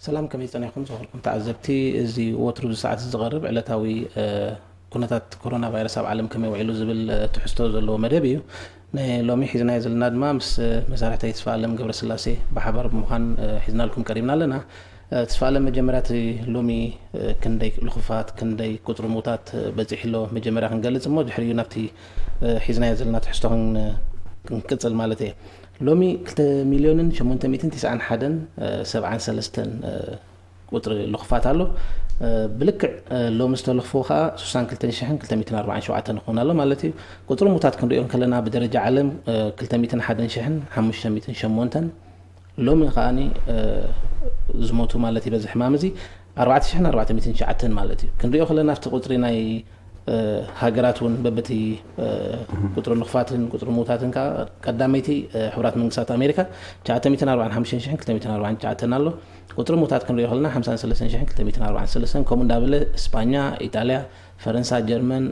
ሰላም፣ ከመይ ጸኒሕኩም ዝኸበርኩም ተዓዘብቲ? እዚ ወትሩ እዚ ሰዓት እዚ ዝቐርብ ዕለታዊ ኩነታት ኮሮና ቫይረስ ኣብ ዓለም ከመይ ውዒሉ ዝብል ትሕዝቶ ዘለዎ መደብ እዩ። ንሎሚ ሒዝናዮ ዘለና ድማ ምስ መሳርሕተይ ተስፋኣለም ገብረስላሴ ብሓባር ብምዃን ሒዝናልኩም ቀሪብና ኣለና። ተስፋኣለም፣ መጀመርያ እቲ ሎሚ ክንደይ ልኹፋት፣ ክንደይ ቁጽሪ ሙታት በጺሑ ኣሎ መጀመርያ ክንገልጽ እሞ ድሕሪኡ ናብቲ ሒዝናዮ ዘለና ትሕዝቶ ክንቅጽል ማለት እየ። ሎሚ ክልተ ሚልዮንን ሸሞንተ ሚእትን ትስዓን ሓደን ሰብዓን ሰለስተን ቁጽሪ ልኹፋት ኣሎ። ብልክዕ ሎሚ ዝተለኽፉ ከኣ ስሳን ክልተን ሽሕን ክልተ ሚእትን ኣርባዓን ሸውዓተን ይኾን ኣሎ ማለት እዩ። ቁጽሪ ሙታት ክንሪኦ ከለና ብደረጃ ዓለም ክልተ ሚእትን ሓደን ሽሕን ሓሙሽተ ሚእትን ሸሞንተን፣ ሎሚ ከኣኒ ዝሞቱ ማለት እዩ በዚ ሕማም እዚ ኣርባዕተ ሽሕን ኣርባዕተ ሚእትን ትሽዓተን ማለት እዩ። ክንሪኦ ከለና ኣብቲ ቁጽሪ ናይ ሃገራት እውን በብቲ ቁጽሪ ልኹፋትን ቁጽሪ ሙታትን ከዓ ቀዳመይቲ ሕቡራት መንግስታት ኣሜሪካ ትሽዓተ ሚእትን ኣርባዓን ሓሙሽተን ሽሕን ክልተ ሚእትን ኣርባዓን ትሽዓተን ኣሎ። ቁጽሪ ሙታት ክንሪኦ ከለና ሓምሳን ሰለስተን ሽሕን ክልተ ሚእትን ኣርባዓን ሰለስተን ከምኡ እንዳበለ እስጳኛ፣ ኢጣልያ፣ ፈረንሳ፣ ጀርመን፣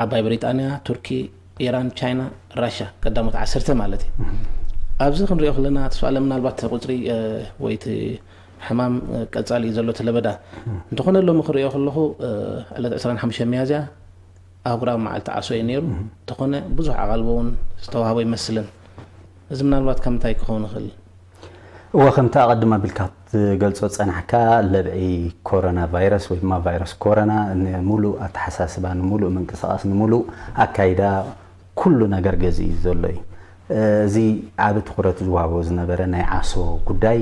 ዓባይ ብሪጣንያ፣ ቱርኪ፣ ኢራን፣ ቻይና፣ ራሻ ቀዳሞት ዓሰርተ ማለት እዩ። ኣብዚ ክንሪኦ ከለና ተስፋለ ምናልባት ቁጽሪ ወይ እቲ ሕማም ቀጻሊ እዩ ዘሎ እቲ ለበዳ። እንተኾነ ሎሚ ክሪኦ ከለኹ ዕለት ዕስራን ሓሙሽተን ሚያዝያ ኣህጉራዊ መዓልቲ ዓሶ እዩ ነይሩ። እንተኾነ ብዙሕ ኣቓልቦ እውን ዝተዋህቦ ይመስልን። እዚ ምናልባት ከምንታይ ክኸውን ይኽእል? እወ፣ ከምቲ ኣቐድም ኣቢልካ ክትገልጾ ዝጸናሕካ ለብዒ ኮሮና ቫይረስ ወይ ድማ ቫይረስ ኮሮና ንሙሉእ ኣተሓሳስባ፣ ንሙሉእ ምንቅስቓስ፣ ንሙሉእ ኣካይዳ ኩሉ ነገር ገዚኡ ዘሎ እዩ። እዚ ዓቢ ትኹረት ዝወሃቦ ዝነበረ ናይ ዓሶ ጉዳይ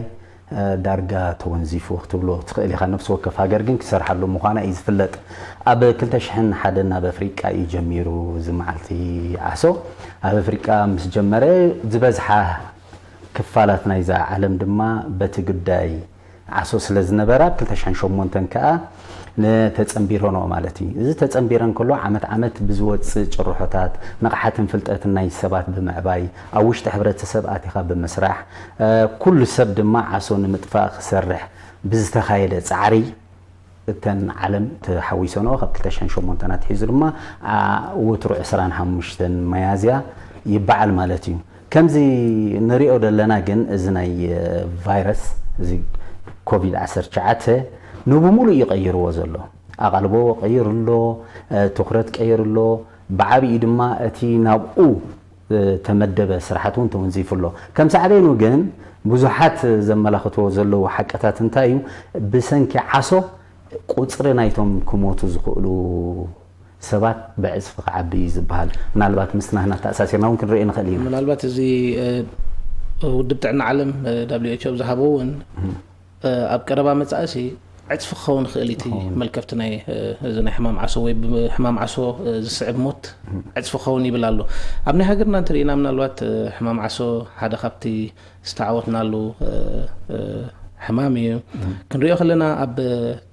ዳርጋ ተወንዚፉ ክትብሎ ትኽእል ኢኻ። ነፍሲ ወከፍ ሃገር ግን ክሰርሓሉ ምዃና እዩ ዝፍለጥ። ኣብ ክልተ ሽሕን ሓደን ኣብ ኣፍሪቃ እዩ ጀሚሩ እዚ መዓልቲ ዓሶ። ኣብ ኣፍሪቃ ምስ ጀመረ ዝበዝሓ ክፋላት ናይዛ ዓለም ድማ በቲ ጉዳይ ዓሶ ስለ ዝነበራ፣ ኣብ ክልተ ሽሕን ሸሞንተን ከኣ ንተጸንቢረንኦ ማለት እዩ። እዚ ተጸንቢረን ከሎ ዓመት ዓመት ብዝወጽእ ጭርሖታት ንቕሓትን ፍልጠትን ናይ ሰባት ብምዕባይ፣ ኣብ ውሽጢ ሕብረተሰብ ኣቲኻ ብምስራሕ፣ ኩሉ ሰብ ድማ ዓሶ ንምጥፋእ ክሰርሕ ብዝተኻየደ ጻዕሪ፣ እተን ዓለም ተሓዊሰንኦ ካብ ክልተ ሽሕን ሸሞንተን ኣትሒዙ ድማ ወትሩ ዕስራን ሓሙሽተን መያዝያ ይበዓል ማለት እዩ። ከምዚ ንሪኦ ዘለና ግን እዚ ናይ ቫይረስ እዚ ኮቪድ ዓሰርተ ትሽዓተ ንብሙሉእ እዩ ቀይርዎ ዘሎ። ኣቓልቦ ቀይሩ ኣሎ፣ ትኹረት ቀይሩ ኣሎ። ብዓብዩ ድማ እቲ ናብኡ ዝተመደበ ስራሓት እውን ተወንዚፉ ኣሎ። ከም ሳዕቤኑ ግን ብዙሓት ዘመላኽትዎ ዘለዉ ሓቅታት እንታይ እዩ? ብሰንኪ ዓሶ ቁፅሪ ናይቶም ክሞቱ ዝኽእሉ ሰባት ብዕፅፊ ክዓቢ እዩ ዝበሃል። ምናልባት ምስቲ ናህና ተኣሳሲርና እውን ክንሪኦ ንኽእል ኢና። ምናልባት እዚ ውድብ ጥዕና ዓለም፣ ደብሊው ኤች ኦ፣ ዝሃቦ እውን ኣብ ቀረባ መጻእሲ ዕፅፊ ክኸውን ይኽእል እቲ መልከፍቲ ናይ እዚ ናይ ሕማም ዓሶ ወይ ብሕማም ዓሶ ዝስዕብ ሞት ዕፅፊ ክኸውን ይብል ኣሎ። ኣብ ናይ ሃገርና እንተሪእና ምናልባት ሕማም ዓሶ ሓደ ካብቲ ዝተዓወትናሉ ሕማም እዩ። ክንሪኦ ከለና ኣብ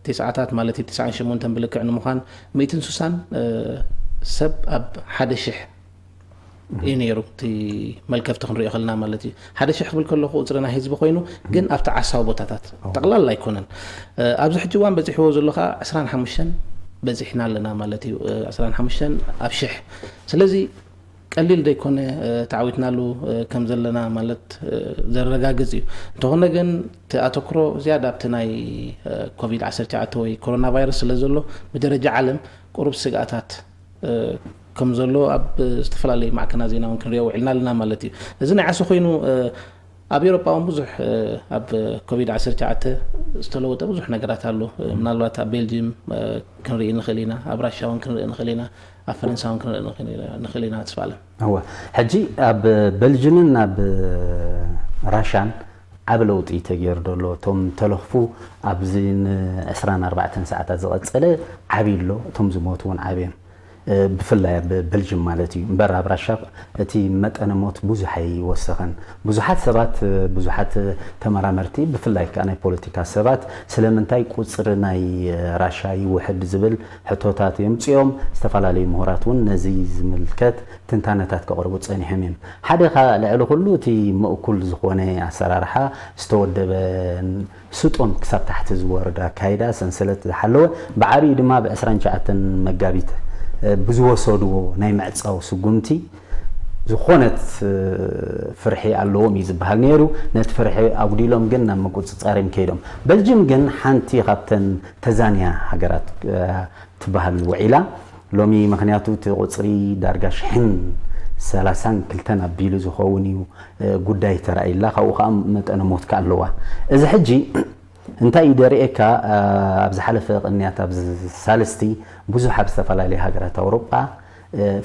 ቲስዓታት ማለት እዩ ትስዓን ሸሞንተን ብልክዕ ንምዃን ሚእትን ስሳን ሰብ ኣብ ሓደ ሽሕ እዩ ነይሩ እቲ መልከፍቲ ክንሪኦ ከለና ማለት እዩ። ሓደ ሽሕ ክብል ከለኹ ቁፅሪ ናይ ህዝቢ ኮይኑ ግን ኣብቲ ዓሳዊ ቦታታት ጠቕላላ ኣይኮነን። ኣብዚ ሕጂ እዋን በፂሕዎ ዘሎ ከዓ ዕስራን ሓሙሽተን በፂሕና ኣለና ማለት እዩ። ዕስራን ሓሙሽተን ኣብ ሽሕ። ስለዚ ቀሊል ዘይኮነ ተዓዊትናሉ ከም ዘለና ማለት ዘረጋግፅ እዩ። እንተኾነ ግን እቲ ኣተኩሮ ዝያዳ ኣብቲ ናይ ኮቪድ ዓሰርተ ትሽዓተ ወይ ኮሮና ቫይረስ ስለ ዘሎ ብደረጃ ዓለም ቁሩብ ስግኣታት ከም ዘሎ ኣብ ዝተፈላለዩ ማዕከናት ዜና እውን ክንሪኦ ውዒልና ኣለና ማለት እዩ። እዚ ናይ ዓሶ ኮይኑ ኣብ ኤውሮጳ እውን ብዙሕ ኣብ ኮቪድ ዓሰርተ ትሽዓተ ዝተለወጠ ብዙሕ ነገራት ኣሎ። ምናልባት ኣብ ቤልጅም ክንርኢ ንኽእል ኢና፣ ኣብ ራሻ እውን ክንርኢ ንኽእል ኢና፣ ኣብ ፈረንሳ እውን ክንርኢ ንኽእል ኢና። ንኽእል ኢና። ተስፋ ኣለም። እወ፣ ሕጂ ኣብ በልጅምን ኣብ ራሻን ዓቢ ለውጢ ተገይሩ ዘሎ። እቶም ተለኽፉ ኣብዚ ን ዕስራን ኣርባዕተን ሰዓታት ዝቐጸለ ዓብዩ ኣሎ፣ እቶም ዝሞቱ እውን ዓብዮም። ብፍላይ ኣብ በልጅም ማለት እዩ። እምበር ኣብ ራሻ እቲ መጠነ ሞት ብዙሕ ኣይወሰኸን። ብዙሓት ሰባት፣ ብዙሓት ተመራመርቲ፣ ብፍላይ ከኣ ናይ ፖለቲካ ሰባት፣ ስለምንታይ ቁጽሪ ናይ ራሻ ይውሕድ ዝብል ሕቶታት የምጽኦም። ዝተፈላለዩ ምሁራት እውን ነዚ ዝምልከት ትንታነታት ከቕርቡ ጸኒሖም እዮም። ሓደ ከኣ ልዕሊ ኩሉ እቲ ምእኩል ዝኾነ ኣሰራርሓ ዝተወደበ ስጡም ክሳብ ታሕቲ ዝወርድ ኣካይዳ ሰንሰለት ዝሓለወ፣ ብዓብዩ ድማ ብ ዕስራን ትሽዓተን መጋቢት ብዝወሰድዎ ናይ ምዕጻው ስጉምቲ ዝኾነት ፍርሒ ኣለዎም እዩ ዝበሃል ነይሩ። ነቲ ፍርሒ ኣጉዲሎም ግን ናብ ምቁፅፃር እዮም ከይዶም። በልጅም ግን ሓንቲ ካብተን ተዛንያ ሃገራት ትበሃል ውዒላ። ሎሚ ምክንያቱ እቲ ቁፅሪ ዳርጋ ሽሕን ሰላሳን ክልተን ኣቢሉ ዝኸውን እዩ ጉዳይ ተራእይላ። ካብኡ ከዓ መጠነ ሞት ከዓ ኣለዋ። እዚ ሕጂ እንታይ እዩ ደርእየካ? ኣብ ዝሓለፈ ቅንያት ኣብ ሳልስቲ ብዙሕ ኣብ ዝተፈላለዩ ሃገራት ኣውሮጳ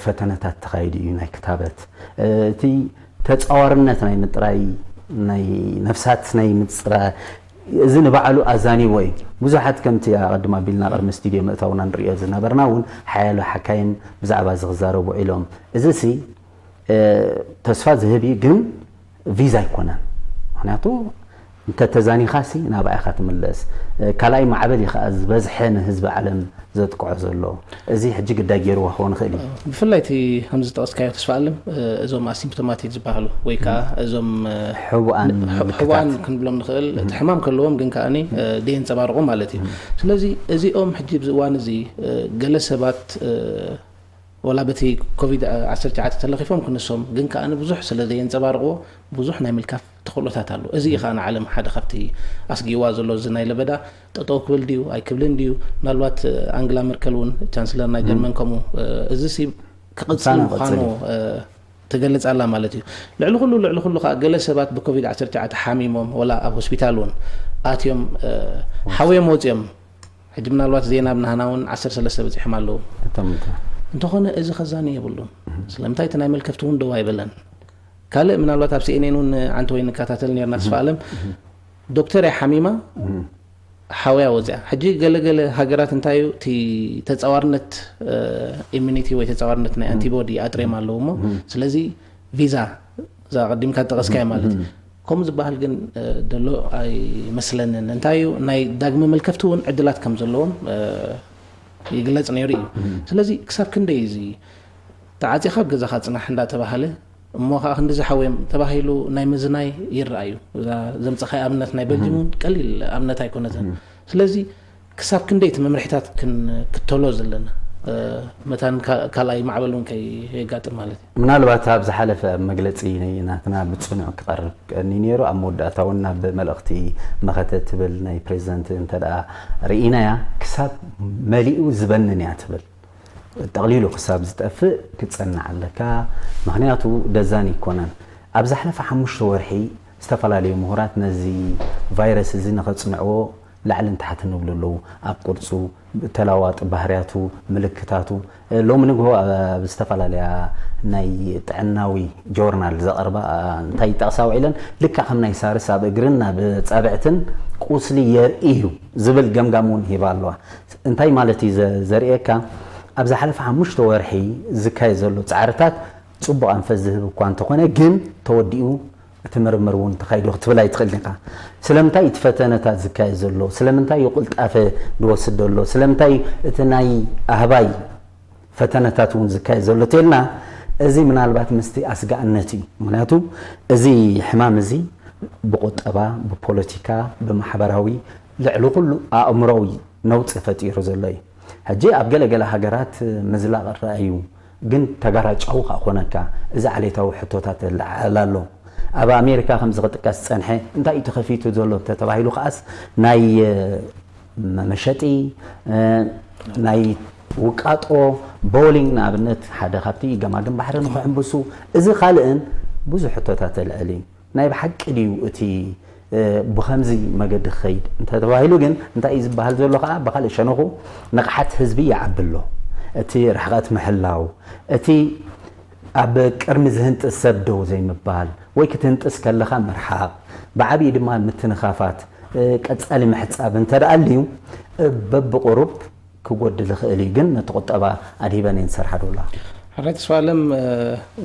ፈተነታት ተኻይዱ እዩ። ናይ ክታበት እቲ ተፃዋርነት ናይ ምጥራይ ናይ ነፍሳት ናይ ምፅራይ እዚ ንባዕሉ ኣዛኒዎ እዩ። ብዙሓት ከምቲ ኣቐድም ኣቢልና ቅድሚ ስቱድዮ ምእታውና ንሪኦ ዝነበርና እውን ሓያሎ ሓካይም ብዛዕባ እዚ ክዛረቡ ውዒሎም። እዚ ሲ ተስፋ ዝህብ እዩ፣ ግን ቪዛ ኣይኮነን። ምክንያቱ እንተተዛኒኻሲ ናብኣ ኢኻ ትምለስ። ካልኣይ ማዕበል እዩ ከዓ ዝበዝሐ ንህዝቢ ዓለም ዘጥቅዖ ዘሎ። እዚ ሕጂ ግዳይ ገይርዎ ክኸውን ይኽእል እዩ። ብፍላይ እቲ ከምዚ ዝጠቐስካዮ ተስፋ ኣለም፣ እዞም ኣሲምፕቶማቲክ ዝበሃሉ ወይ ከዓ እዞም ሕቡኣን ሕቡኣን ክንብሎም ንኽእል፣ እቲ ሕማም ከለዎም ግን ከዓ ደየንፀባርቑ ማለት እዩ። ስለዚ እዚኦም ሕጂ ኣብዚ እዋን እዚ ገለ ሰባት ወላ በቲ ኮቪድ ዓሰርተ ትሽዓተ ተለኺፎም ክንሶም ግን ከዓ ብዙሕ ስለ ዘየንፀባርቕዎ ብዙሕ ናይ ምልካፍ ተኽእሎታት ኣሎ። እዚ እዩ ከዓ ንዓለም ሓደ ካብቲ ኣስጊእዋ ዘሎ። እዚ ናይ ለበዳ ጠጠው ክብል ድዩ ኣይክብልን ድዩ? ምናልባት ኣንግላ መርከል እውን ቻንስለር ናይ ጀርመን ከምኡ እዚ ሲ ክቕፅል ምዃኑ ትገልፅ ኣላ ማለት እዩ። ልዕሊ ኩሉ ልዕሊ ኩሉ ከዓ ገለ ሰባት ብኮቪድ ዓሰርተ ትሽዓተ ሓሚሞም ወላ ኣብ ሆስፒታል እውን ኣትዮም ሓውዮም ወፅዮም ሕጂ ምናልባት ዜና ኣብ ናህና እውን ዓሰርተ ሰለስተ በፂሖም ኣለዉ። እቶም እንተ- እንተኾነ እዚ ከዛኒ የብሉን። ስለምንታይ እቲ ናይ መልከፍቲ እውን ደው ኣይበለን። ካልእ ምናልባት ኣብ ሲኤንኤን እውን ዓንተ ወይ ንከታተል ነርና ተስፋ ኣለም ዶክተር እያ ሓሚማ ሓውያ ወፅያ። ሕጂ ገለገለ ሃገራት እንታይ እዩ እቲ ተፃዋርነት ኢሚኒቲ ወይ ተፃዋርነት ናይ ኣንቲቦዲ ኣጥሬም ኣለዉ እሞ ስለዚ ቪዛ እዛ ቀዲምካ ዝጠቐስካዮ ማለት እዩ። ከምኡ ዝበሃል ግን ደሎ ኣይመስለንን። እንታይ እዩ ናይ ዳግመ መልከፍቲ እውን ዕድላት ከም ዘለዎም ይግለፅ ነይሩ እዩ። ስለዚ ክሳብ ክንደይ እዚ ተዓፂኻ ኣብ ገዛኻ ፅናሕ እንዳተባሃለ እሞ ከዓ ክንዲ ዝሓወዮም ተባሂሉ ናይ ምዝናይ ይረኣዩ። እዛ ዘምፀኻይ ኣብነት ናይ በልጅም እውን ቀሊል ኣብነት ኣይኮነትን። ስለዚ ክሳብ ክንደይ እቲ መምርሒታት ክንክተሎ ዘለና መታን ካልኣይ ማዕበል እውን ከየጋጥም ማለት እዩ። ምናልባት ኣብ ዝሓለፈ ኣብ መግለፂ ናትና ብፅኑዕ ክቐርብ ቀኒ ነይሩ። ኣብ መወዳእታ እውን ናብ መልእኽቲ መኸተ ትብል ናይ ፕሬዚደንት እንተ ደኣ ርኢናያ ክሳብ መሊኡ ዝበንን እያ ትብል። ጠቕሊሉ ክሳብ ዝጠፍእ ክትፀንዕ ኣለካ። ምኽንያቱ ደዛን ይኮነን። ኣብ ዝሓለፈ ሓሙሽተ ወርሒ ዝተፈላለዩ ምሁራት ነዚ ቫይረስ እዚ ንኸፅንዕዎ ላዕልን ታሕትን ይብሉ ኣለዉ። ኣብ ቅርፁ፣ ተለዋዋጢ ባህርያቱ፣ ምልክታቱ። ሎሚ ንግሆ ኣብ ዝተፈላለያ ናይ ጥዕናዊ ጆርናል ዘቕርባ እንታይ ይጠቕሳ ውዒለን፣ ልክዕ ከም ናይ ሳርስ ኣብ እግርን ኣብ ፃብዕትን ቁስሊ የርኢ እዩ ዝብል ገምጋም እውን ሂባ ኣለዋ። እንታይ ማለት እዩ ዘ- ዘርእየካ? ኣብ ዝሓለፈ ሓሙሽተ ወርሒ ዝካየድ ዘሎ ፃዕርታት ፅቡቕ ኣንፈት ዝህብ እኳ እንተኾነ ግን ተወዲኡ እቲ ምርምር እውን ተኻይዱ ክትብል ኣይትኽእልን ኢኻ። ስለምንታይ እቲ ፈተነታት ዝካየድ ዘሎ? ስለምንታይ እዩ ቅልጣፈ ዝወስድ ዘሎ? ስለምንታይ እቲ ናይ ኣህባይ ፈተነታት እውን ዝካየድ ዘሎ? ተልና እዚ ምናልባት ምስቲ ኣስጋእነት እዩ። ምክንያቱ እዚ ሕማም እዚ ብቁጠባ፣ ብፖለቲካ፣ ብማሕበራዊ ልዕሊ ኩሉ ኣእምሮዊ ነውፂ ፈጢሩ ዘሎ እዩ። ሕጂ ኣብ ገለገለ ሃገራት ምዝላቕ ረኣዩ ግን ተጋራጫዊ ከዓ ኮነካ። እዚ ዓሌታዊ ሕቶታት ለዓል ኣሎ። ኣብ ኣሜሪካ ከምዚ ክጥቀስ ዝፀንሐ እንታይ እዩ ተኸፊቱ ዘሎ እንተተባሂሉ ከዓስ ናይ መመሸጢ ናይ ውቃጦ ቦሊንግ ንኣብነት ሓደ ካብቲ ገማግም ባሕሪ ንክሕምብሱ እዚ ካልእን ብዙሕ ሕቶታት ተልዕል እዩ። ናይ ብሓቂ ድዩ እቲ ብኸምዚ መገዲ ክኸይድ እንተተባሂሉ ግን እንታይ እዩ ዝበሃል ዘሎ ከዓ ብካልእ ሸነኹ ንቕሓት ህዝቢ ይዓቢ ኣሎ። እቲ ርሕቐት ምሕላው እቲ ኣብ ቅድሚ ዝህንጥስ ሰብ ደው ዘይምባል ወይ ክትህንጥስ ከለኻ ምርሓቕ ብዓብዪ ድማ ምትንኻፋት ቀፃሊ ምሕፃብ እንተደኣ ኣልዩ በብቁሩብ ክጎድል ይኽእል እዩ ግን ነቲ ቁጠባ ኣድሂበን እየን ዝሰርሓ ደውላ። ሓራይ ተስፋ ኣለም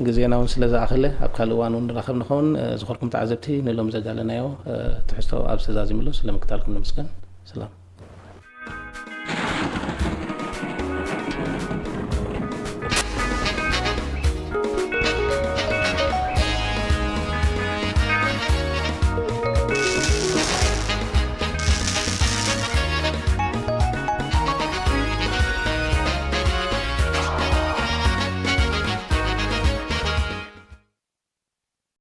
ግዜና እውን ስለ ዝኣኸለ ኣብ ካልእ እዋን እውን ንራኸብ ንኸውን። ዝኾርኩም ተዓዘብቲ ንሎም ዘዳለናዮ ትሕዝቶ ኣብ ዝተዛዚምሉ ስለምክታልኩም ንምስገን። ሰላም።